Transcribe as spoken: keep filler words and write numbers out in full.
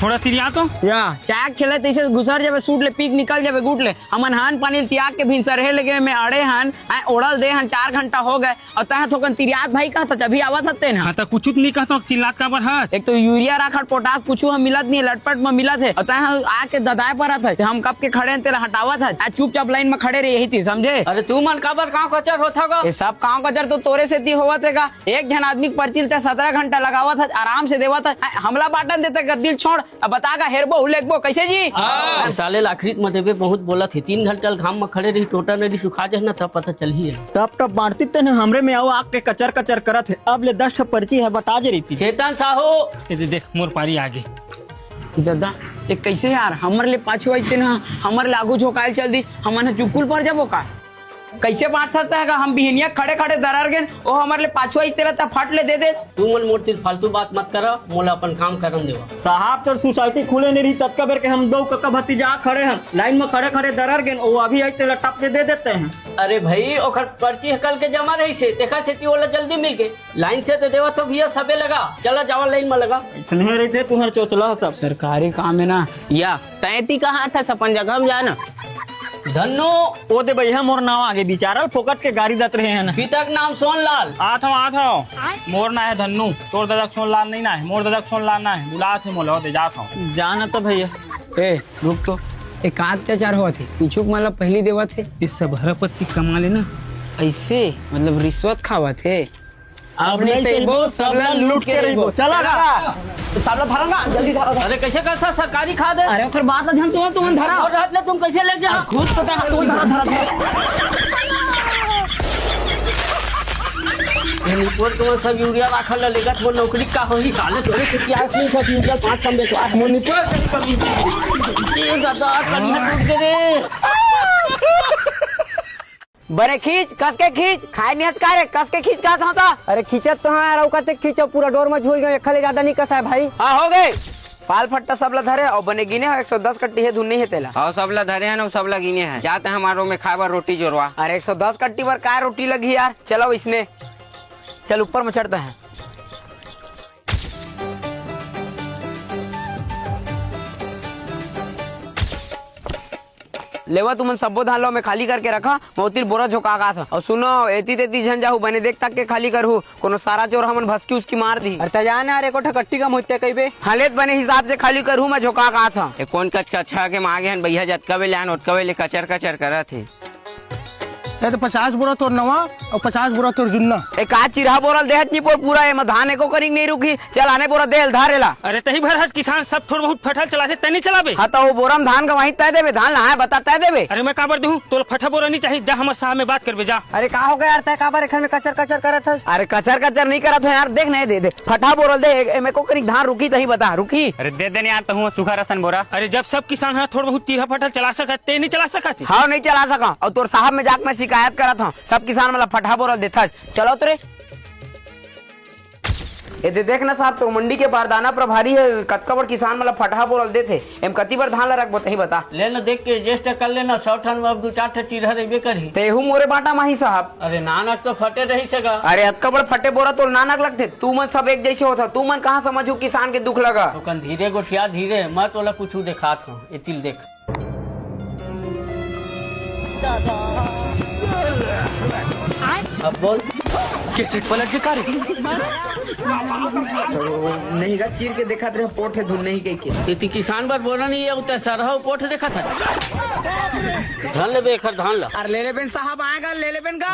थोड़ा तिरिया तो। या, चाक खेले तइसे घुसर जाबे, सूट ले पीक निकल जाबे, गुट ले। हमन हान पानी ल तियाग के भिनसरहे लगे में अड़े हन, आय ओढ़ल दे हन, चार घंटा हो गए, अउ तैं थोकन तिरियात भाई कहत हच, अभी आवत हस तेन ह। हाँ, त कुछू तो नहीं कहत हस, चिल्लात काबर हस? एक तो यूरिया राखड़ पोटास कुछू ह मिलत नहीं, लटपट म मिलत हे, अउ तैं आके ददाए परत हच। हम कब के खड़े हन, तेला हटावत हच। आ चुपचाप लाइन म खड़े रह, यही ती, समझे? अरे तुमन काबर कांव कचर होत हव गा? ये सब कांव कचर तो तोरे सेती होवत हे गा। एक झन आदमी के पर्ची ल तैं सतरा घंटा लगावत हच, आराम से देवत हच। आ, हमला बाटन देते गद्दी ल छोड़, अब बता गा, हेरबो, हुलेकबो, कइसे जी? हाँ। ए साले ल आखिरी म देबे, बहुत बोलत हे। तीन घंटा ल घाम म खड़े रही, टोटा नरी सुखा जाही ना, तब पता चलही। टप टप बांटती तेन ह हमरे में अउ आके कचर कचर करत हे। अब ले दस ठा पर्ची ह बटा जे रहितिस। चेतन साहू। ए दे देख, मोर पारी आगे। ददा, ए कइसे यार, हमर ले पाछू आइस तेन ह, हमर ले आगू झोंकायल चल दिस, हमन ह चुकुल पर जाबो का? कइसे बांटथस तैं गा? हम बिहनिया खड़े-खड़े दरर गेन, ओ हमर ले पाछू आइस तेला त फट ले दे दे। तुमन मोर तीर फालतू बात मत करा, मोला अपन काम करन देवा। साहब, तोर सोसाइटी खुले नइ रही, ततका बेर के हम दो कका भतीजा खड़े हन, लाइन म खड़े-खड़े दरर गेन, ओ अभी आइस तेला टप ले दे देते हैं। अरे भई, ओखर पर्ची ह कल के जमा रहिसे, तेखर सेती ओला जल्दी मिल गे। लाइन से दे देवत हो भैया, सबे लगा। चला जावा लाइन म लगा। अइसने रहिथे तुंहर चोचला सब। सरकारी काम हे ना। या, तैं ती कहाँ थस, अपन जगह म जा ना। धन्नू। ओ दे भैया, मोर नाव आगे बिचारल, फोकट के गारी दत रहे हन। पिता के नाम सोनलाल। आत हव, आत हव। मोर नाव हे धन्नू। तोर ददा के सोनलाल नहीं नाव हे, मोर ददा के सोनलाल नाव हे। बुलात हे मोला, ओ दे जात हव। जा ना त भैया। ए, रुक तो। ए, का अत्याचार होवत हे? पीछू के मतलब पहिली देवत हे। ए सब हरा पत्ती कमा लेना। अइसे? मतलब रिश्वत खावत हे? अब नहीं सहिबो, सबला लूट के रहिबो। चला गा। सबला धरा गा, जल्दी धरा गा। अरे, कइसे करथस सरकारी खाद हे? अरे, ओखर बात ला झन सुनो, तुमन धरा। अउ रहत ले तुम कइसे ले जा? खुद पता हे, तुमन धरा, धरा, धरा। ये निपोर तुमन सब यूरिया राखल ला लेगत, मोर नौकरी का होही? साले तोरे के प्यास नहीं था, यूरिया पाँच सौ में बेचवा। मोर निपोर कहीं कमी। ए दादा, कहीं टूट गे रे। बने खींच, कस के खींच, खाए नियत का रे, कस के खींच कहत हंव त। अरे खींचत तो हंव यार, अउ कते खींचव, पूरा डोर म झूल गेंव, एखर ले जादा नइ कसाय भाई। हाँ, हो गे। पाल फट्टा सबला धरे हंव, बने गिने हंव, एक सौ दस कट्टी हे धुन नइ हे तेला। हव, सबला धरे हन अउ सबला गिने हन। जा तैं हमर रूम में खाए बर रोटी जोरवा। अरे एक सौ दस कट्टी बर काय रोटी लगही यार, चलव इसने। चल ऊपर म चढ़ते हैं। लेवा, तुमन सब्बो धान ला ओमे खाली करके रखा, मैं ओती ल बोरा झोंका के आत हंव। अउ सुनो, एती तेती झन जाहू, बने देख ताक के खाली करहू, कोनो सारा चोर हमन भसकी उसकी मार दिही। अरे त जा ना रे, एको ठा कट्टी कम होइस ते कहिबे। हाँ, ले त बने हिसाब से खाली करहू, मैं झोंका के आत हंव। ए कोन कचकचा के मागे हन भैया, जतका बेले आन ओतका बेले कचर कचर करत हे। ए तो पचास बोरा तोर नवा अउ पचास बोरा तोर जुन्ना। ए का चिरहा बोरा ल देहत निपोर पूरा, एमा धान एको कनिक नइ रुकही। चल आने बोरा दे ल, धर एला। अरे तही भर हस किसान, सब थोर बहुत फटहा ल चलाथे, तैं नइ चलाबे? हाँ त ओ बोरा म धान गंवाही तैं देबे, धान लहाए बता तैं देबे। अरे मैं काबर देहूं, तोला फटहा बोरा नइ चाही, जा हमर साहब में बात करबे जा। अरे का हो गे यार, तैं काबर एखर में कचर कचर करत हस? अरे कचर कचर नइ करत हंव यार, देख नहीं दे दे, फटहा बोरा ल दे, ए-, एमे एको कनिक धान रुकही तही बता, रुकही? अरे दे दे न यार, तहूं सुघर असन बोरा। अरे जब सब किसान ह थोर बहुत चिरहा फटहा ल चला सकत, तैं नइ चला सकत? हाँ, नइ चला सकंव। अउ तोर साहब में जाके मैं शिकायत करत हंव, सब किसान मन ला फटहा बोरा ल देथस। चलव तो रे। ए दे देख ना साहब, तोर मंडी के बारदाना प्रभारी हे, कतका बड़ किसान मन ला फटहा बोरा ल देथे। एम कति बर धान ला रखबो, तही बता। ले ना देख के adjust कर लेना, सौ ठन में अब दू चार ठन चिरहा रहिबे करही। तेहू मोरे बांटा म आही साहब। अरे नानक तो फटे रहिसे गा। अरे अतका बड़ फटे बोरा तोर नानक लगथे, तुमन सब एक जइसे होथव, तुमन कहाँ समझहू किसान के दुख ला गा। तो कन धीरे गोठिया धीरे, मैं तोला कुछू देखात हंव, एती ल देख। अब बोल। कैसेट पलट के का रे? नहीं गा, चीर के देखत रहे, पोठ हे धुन नहीं कहिके। एती किसान बर बोरा नइ हे, अउ तैं सरहा अउ पोठ देखत हस। धान लेबे एखर, धान ला। अरे ले लेबेन साहब, आय गा, ले लेबेन गा।